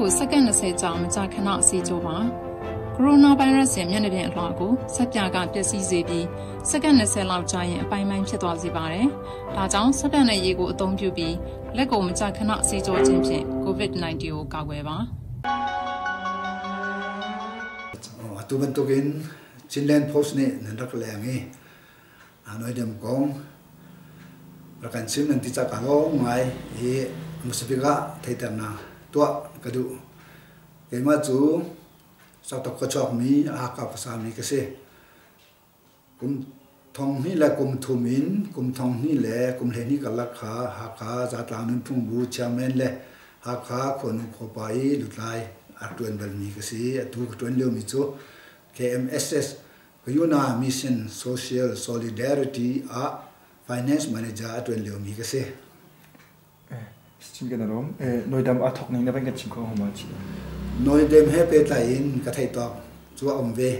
ကိုစက္ကန့်20ကြာမကြာခဏဆေးကြောပါ။ကိုရိုနာဗိုင်းရပ်စ်ရဲ့မျက်နှာပြင်အလွှာကိုဆက်ပြာကပျက်စီးစေပြီးစက္ကန့်20လောက်ကြာရင်အပိုင်းပိုင်းဖြစ်သွားစေပါတယ်။ဒါကြောင့်ဆက်ပြာနဲ့ရေကိုအသုံးပြုပြီးလက်ကိုမကြာခဏဆေးကြောခြင်းဖြင့် COVID-19 ကိုကာကွယ်ပါ။ Atu bantukin Chinland Post nih nan rak leng i Hanoi Dem kong rak kan chim nan ti ca ka lawm ngai i hmasabik ah theihternak tuah ka duh. Keimah cu Saktok ka chuakmi Hakha khuasami ka si. Kum thong hnih le kum thum in kum thong hnih le kum 12 karlak kha Hakha Zatlang Nunphung Bu chairman le Hakha khuanu khuapa i lutlai a ṭuan balmi ka si. Atu ka ṭuan liomi cu KMSS Kayuna Mission Social Solidarity ah Finance Manager a ṭuan liomi ka si. Chin kan rom. Noidam a thok ning na van kan chim kho homa chi. Noidem he pehtlai in ka theih tawk cu a um ve.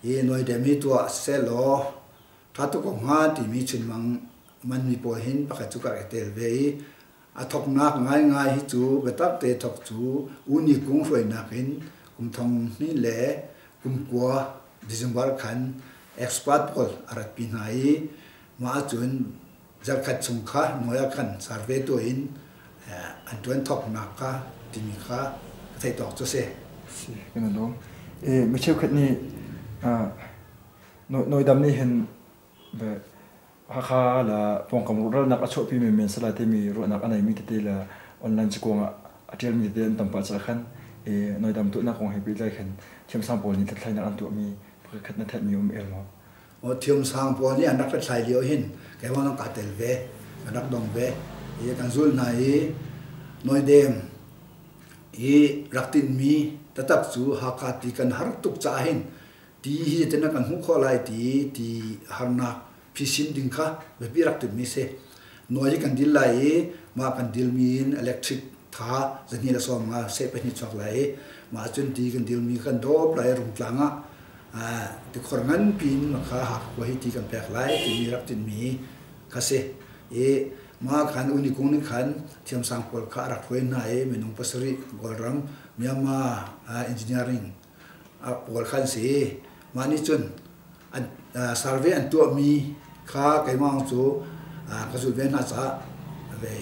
Hi Noidem hi tuah sehlaw tha tuk ko hnga timi chunmang manmi pawl hin pakhat cu ka rak i tel ve i a thoknak ngaingai hi cu biatak te thok cu Uni Kung hruainak in kum thong hnih le kum kua December khan expert pawl a ratpi hna i mah ahcun zarkhat chung kha nawi ah khan survey tuah in an ṭuan thoknak kha timi kha ka theih tawk cu si. Si kan lawm. Mi cheukhat nih Nawidam nih hin Hakha la pawngkam rawhralnak a chuahpi mi men sala timi ruahnak a neimi tete le online cakuang ah a ṭialmi tete an tam pah caah khan Nawidam tuahnak kong he pehtlai khan thiamsang pawl nih hlathlainak an tuahmi pakhat na theihmi um el maw? Thiamsang pawl nih an rak hlathlai lio hin keimah kaa tel ve, ka rak dong ve. I kan zul hna i Nawidem i rak tinhmi taktak cu Hakha ti kan har tuk caah hin ti hi zeitin kan hmuh khawh lai ti ti harnak phisin ding kha biapi rak timhmi si. Nawi hi kan dil lai i mah kan dilmi in electric tha zahnih le sawm nga seh pahnih chuak lai i mah cun ti kan dilmi kan dawp lai Rungtlang ah tikhor nganpi in kha Hakha hi ti kan pek lai timi rak tinhmi kha si. I mah khan Unikung nih khan thiamsang pawl kha a rak hruai hna i minung pasarih Kawlram Myanmar engineering pawl kha an si. Mah nih cun an survey an tuahmi kha keimah cu ka zulh ve hna caah ve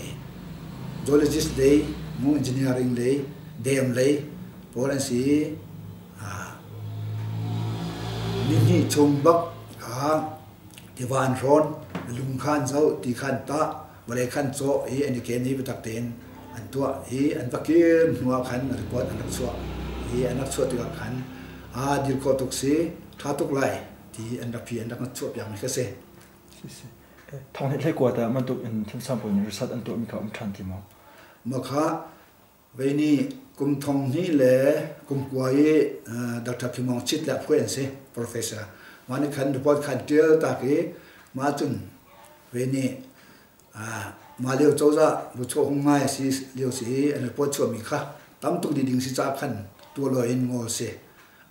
geologist lei mu engineering lei dam lei pawl an si. Nihnih chung bak kha tiva an hrawn, lung kha an zoh, ti kha an tah, vawlei kha an cawh i an i ken i biatak tein an tuah i an va kir hnuah khan report an rak chuah i an rak chuah tikah khan aa dil khawh tuk si, ṭha tuk lai ti an rak phi an rak chuahpiakmi kha si. Thong hlei hlei kuat ah bantuk in thiamsang pawl nih research an tuahmi kha um ṭhan ti maw? Mah kha Vei nih kum thong hnih le kum kua i Dr. Phimong Chit le a phuai an si, professor. Mah nih khan report khan ṭial tak i mah cun vei nih mah lio cozah buchuah hung ngai a si lio si i an report chuahmi kha tam tuk ding si caah khan tuah in ngol si.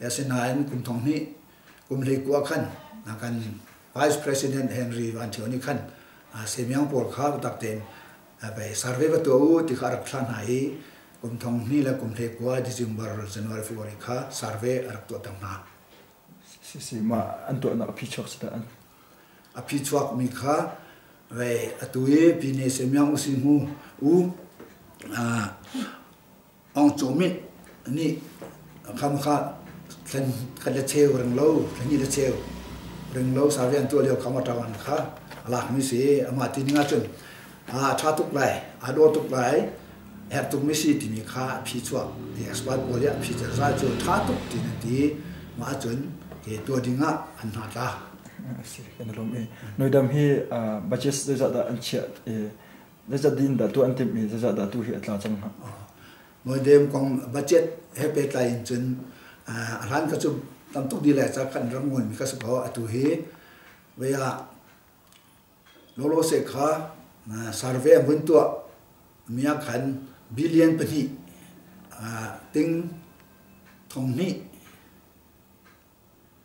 Asinain kum thong hnih kum hlei kua khan kan Vice President Henry Van Thio nih khan semiang pawl kha biatak tein survey va tuah u ti kha a rak thlah hna i kum thong hnih le kum hlei kua December January February kha survey a rak tuah tang hna. Si si mah an tuahnak a phi chuak si dah an a phi chuak mi kha ve atu i pine semiang u si mu u Aung Caw Myint nih kham kha thlen khat le cheu ring lo thlen hnih le cheu ring lo survey an tuah lio kha ṭawan kha a lakmi si amah ti ning ahcun a ṭha tuk lai a dawh tuk lai herh tukmi si timi kha a phi chuak ti expert pawl nih a phi zai cu ṭha tuk ti nan ti mah ahcun ke tuah ding ah an hna tla. Si kan lawm i Noidam hi budget zeizah dah an chiah i Zeizat din dah tuah an timh i zeizat dah tu hi a tla cang hnga? Modem kong budget he pehtlai in cun a hlan kha cu tam tuk dih le ca kan rak ngun mi kha si ko atu hi vei ah lawlaw se kha survey an vun tuah mi ah khan billion pahnih ting thong hnih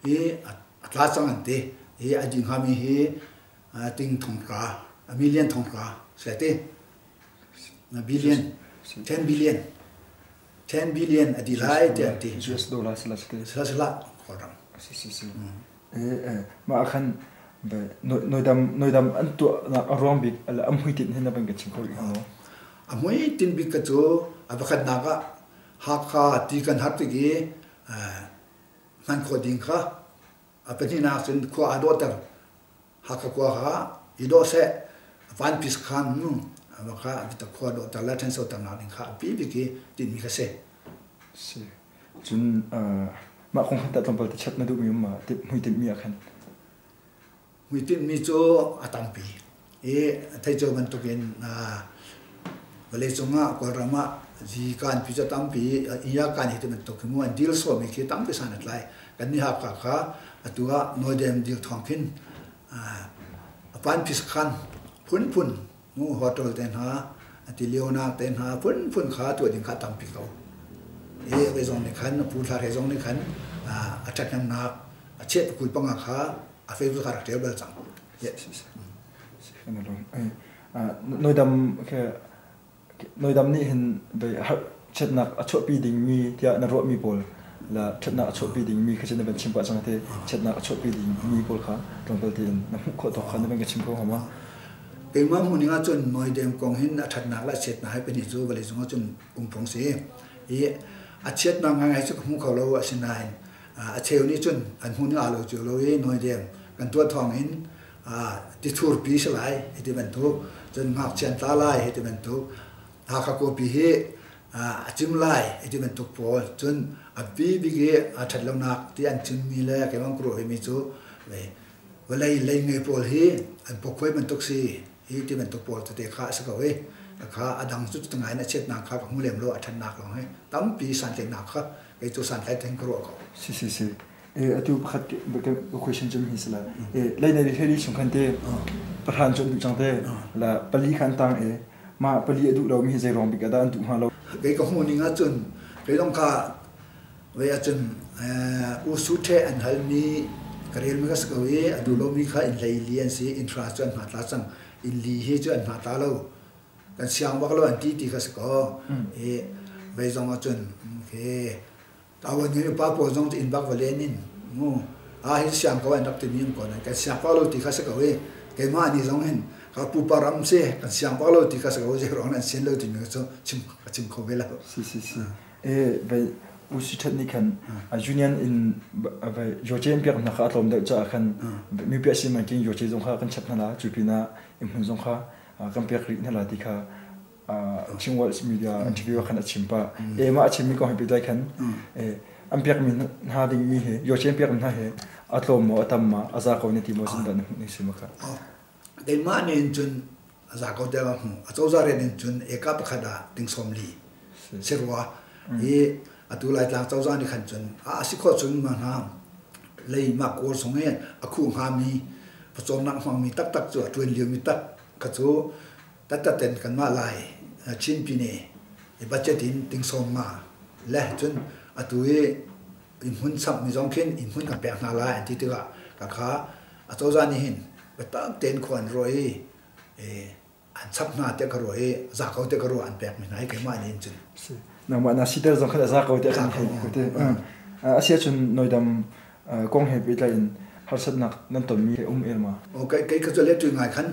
hi a tla cang an ti. Hi a ding hngami hi ting thong hra, a million thong hra si ti. Billion, 10 billion. 10 billion a dih lai tiah an ti. US dollar sila sila. Sila sila Kawlram. Si si si. Mah khan noidam noidam an tuahnak a ruang bik a hmuitinh hin na van kan chim kho rih hnga maw? A hmuitinh bik ka cu a pakhatnak ah Hakha ti kan har tik i hman khawh ding kha a pahnihnak cun khua aa dawhter. Hakha khua kha i dawh seh vanpi sakhan nu kha khua dawhter le ṭhansoternak ding kha a pi bik i tinhmi kha si. Si. Cun mah kong khan tah tlawmpal te chat na duhmi um ma hmuitinh mi ah khan? Hmuitinh mi cu a tampi. I theico bantukin vawleicung ah Kawlram ah zikan pi cu tampi i kan hi ti bantuk hi mu an deal sawmi khi tampi san a tlai. Kan nih Hakha kha atu ah Nawidem dil thawng khin a panpi sakhan phunphun nu hotel te hna ati lionak te hna phunphun kha tuah ding kha tampi ko. I wei zong nih khan Pu Thla Hre zong nih khan a ṭhathnemnak a chiat 20 panga kha a Facebook kha rak ṭial bal cang. Noidam ke Noidam nih hin ṭhatnak a chuahpi dingmi tiah na ruahmi pawl la ṭhatnak a chuahpi dingmi kha cu na van chim pah cang te ṭhatnak a chuahpi dingmi pawl kha tlawmpal tein na hmuh khawh tawk kha na van ka chim kho hnga maw? Keimah hmuhning ahcun Noidem kong hin a ṭhatnak le a chiatnak hi pahnih cu vawlei cung ahcun um phung si. I a chiatnak ngaingai cu ka hmu kho lo asinain a cheu nih cun an hmuhning aa lo cio lo i Noidem kan tuah thawng in tithurpi si lai hei ti bantuk cun ngakchia an tla lai hei ti bantuk Hakha kawpi hi a cim lai hei ti bantuk pawl cun a bibik i a ṭhat lonak ti an chimmi le keimah ka ruah mi cu vawlei lei ngei pawl hi an pawkhuai bantuk si hi ti bantuk pawl tete kha a si ko i kha a dang cu ngai in a chiatnak kha ka hmu lem lo a ṭhatnak lawng hi tampi santlaihnak kha kei cu santlai theng ka ruah ko. Si si si. Atu pakhat question cu hi sila lei nei heli chung khan te pahran cu an duh cang te la pali khan tang e ma pali a duh lo mi hi zei ruang bik ah dah an duh hnga lo? Kei ka hmuh ning ahcun kei zong kha vei ahcun u su the an hal mi ka rel mi ka si ko i a duh lo mi kha in hlei li an si in hra cu an hna tla cang in li hi cu an hna tla lo kan siang bak lo an ti ti kha si ko i vei zong ahcun ke Awan hi pa pawl zong inn bak va len in mu a hi siang ko an rak timi um ko nan kan siang pa lo ti kha si ko i keimah ni zong hin ka pupa ram si kan siang pa lo ti kha si ko zei ruang nan sian lo timi cu chim ka chim kho ve lo. Si si si e vai usi that ni khan union in vai yoche piak na kha atlom deuh cha khan mi pia si man king yoche zong kha kan chap hna la chu pina im hun zong kha kan piak ri hna la ti kha Chin World Media interview khan a chim pah. E mah a chimmi kong he pehtlai khan an piakmi hna dingmi he yochen piakmi hna he a tlawm maw a tam ma a za ko ne ti maw sin dah na hmuh ning si ma kha? Keimah nih in cun a za ko te hmu. A cozah rian in cun eka pakhat ah ting sawm li si rua. I atu Laitlang cozah nih khan cun a si khawh cun ma hna lei ma kawl sung i a khuh hngami pawcawmnak hmangmi taktak cu a ṭuan liomi tak kha cu Taktak in kanmah Lai Chin Pyine i budget in ting sawm nga le cun atu i innhmun samhmi zong khin innhmun kan pek hna lai an ti tikah kakha acozah nih hin biatak tein khua an ruah i an chap hna tiah ka ruah i za ko tiah ka ruah an pekmi hna hi keimah nih in cun. Nangmah na siter zong khan a za ko tiah kan thei ko te. Asia cun noidam kong he pehtlai in harsatnak nan tonmi um el ma? Kei ka cu le tu ngai khan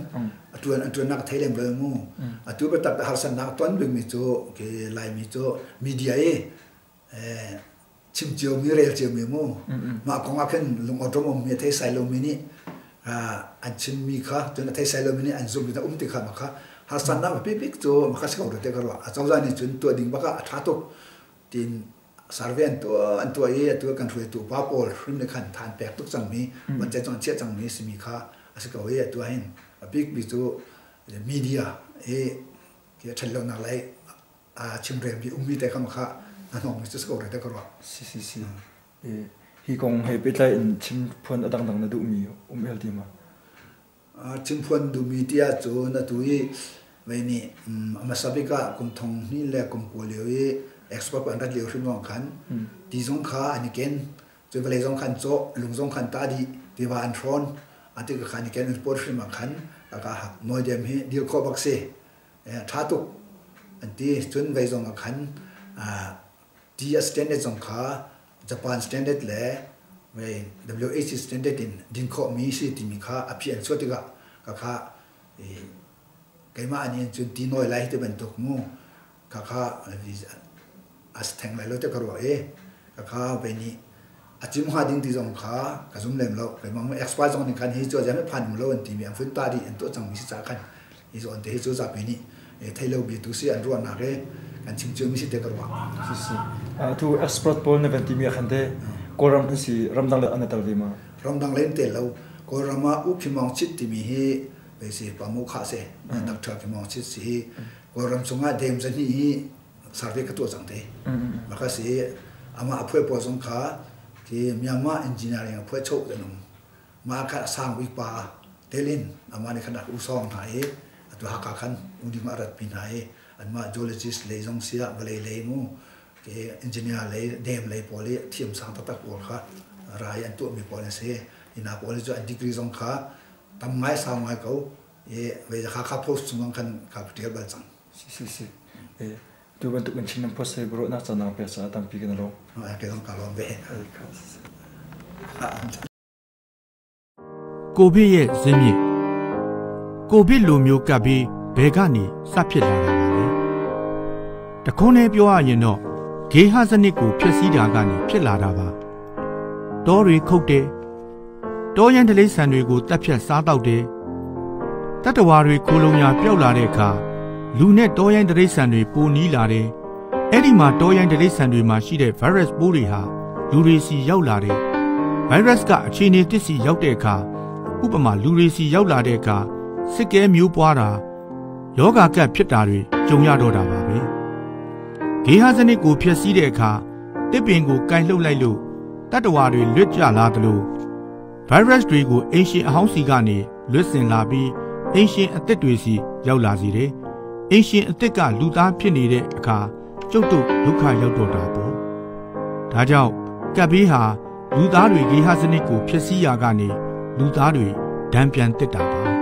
atuan atuannak thei lem lo mu. Atu biatak harsatnak ton bikmi cu ke Laimi cu media i chim cio mi rel cio mi mu. Mah kong ah khin lung awṭom um mi a thei sai lo mi nih an chim mi kha cun a thei sai lo mi nih an zumh mi um ti kha ma kha harsatnak bik cu ma kha si ko te ka ruah. Acozah nih cun tuah ding bak ah a ṭha tuk tin survey an tuah an tuah i atu kan hruaitu pa pawl hrim nih khan than pek tuk cangmi budget zong chiah cangmi simi kha a si ko i atu ah hin a bikmi cu media i khi a ṭhat lonak lei a chimrelmi ummi te kha kha a hnawmmi cu si ko te ka ruah. Si si si. Hi kong he pehtlai in chim phuan a dangdang na duhmi um el ti ma? Chimpuan duhmi ti ahcun atu i vei nih a hmasa bik ah kum thong hnih le kum kua lio i expert an rat lio hrim lawng khan ti zong kha an i ken cun vawlei zong khan cawh lung zong khan tah dih tiva an hrawn a ti ka khan i ken an pawt hrim ah khan ka Nawidem hi dir khawh bak si ṭha tuk an ti cun vei zong ah khan. Ti a standard zong kha Japan standard le WHC standard in din khawhmi si timi kha a phi an chuah tikah ka kha keimah nih cun ti nawi lai ti bantuk mu ka kha a si theng lai lo te ka ruah i ka kha ve nih a chim hnga ding ti zong kha ka zum lem lo. Keimah mu expert zong nih khan hi cu a phan mu lo an timi an fun ta dih an tuah cangmi si ca khan hi zawn te hi cu zapi nih thei lo bia tu si an ruahnak i kan chim cio mi si te ka ruah. Si si. Tu expert pawl na van timi khan te Kawlram an si ramdang le an tel ve ma? Ramdang le an tel lo. Kawlram ah U Khimong Chit timi hi ve si pamu kha se Dr. Khimong Chit si hi Kawlram chungah dem zahnih hi survey ka tuah cang te. Maka si ama a phuai pawl zong kha khi Myanmar engineering a phuai choh an um. Mah kha a sang bik pa telin amah nih khan a usawng hna i atu Hakha khan unding a ratpi hna i anmah geologist lei zong siah vawlei lei mu engineer lei dam lei pawl i thiam sang taktak pawl kha rai an tuahmi pawl an si. Hi hna pawl cu an degree zong kha tam ngai sau ngai ko i vei Hakha post chung khan kha tial bal cang. Si si si. Tu bantuk in Chin post he ruahnak canang pek caah tampi kan lawm. Ke zong ka lawm ve. ကိုဗစ်ရဲ့ဇစ်မြစ်ကိုဗစ်လိုမျိုးကပ်ပြီးဘယ်ကနေစဖြစ်လာတာပါလဲတခွန်းနဲ့ပြောရရင်တော့ဂေဟစနစ်ကိုဖျက်ဆီးတာကနေဖြစ်လာတာပါတောတွေခုတ်တယ်တောရန်တလိษံတွေကိုတပ်ဖြတ်စားတော့တယ်တတ္တဝါတွေခိုလုံရာပျောက်လာတဲ့အခါလူနဲ့တောရိုင်းတရိษံတွေပိုနီးလာတယ်အဲ့ဒီမှာတောရိုင်းတရိษံတွေမှာရှိတဲ့ virus ပိုးတွေဟာလူတွေစီရောက်လာတယ် virus ကအခြေအနေတစ်စီရောက်တဲ့အခါဥပမာလူတွေစီရောက်လာတဲ့အခါစစ်ကဲမျိုးပွားတာယောဂကပ်ဖြစ်တာတွေကြုံရတော့တာပါပဲဂေဟစနစ်ကိုဖျက်ဆီးတဲ့အခါတစ်ပင်ကိုကင်လှုပ်လိုက်လို့တတ္တဝါတွေလွတ်ကျလာသလို virus တွေကိုအင်ရှင်အဟောင်းစီကနေလွတ်စင်လာပြီးအင်ရှင်အသစ်တွေစီရောက်လာစေတယ်အင်ရှင်အသစ်ကလူသားဖြစ်နေတဲ့အခါကျုပ်တို့ဒုက္ခရောက်တော့တာပေါ့ဒါကြောင့်ကပ်ဘေးဟာလူသားတွေဂေဟစနစ်ကိုဖျက်ဆီးရာကနေလူသားတွေဒဏ်ပြန်တက်တာပါ။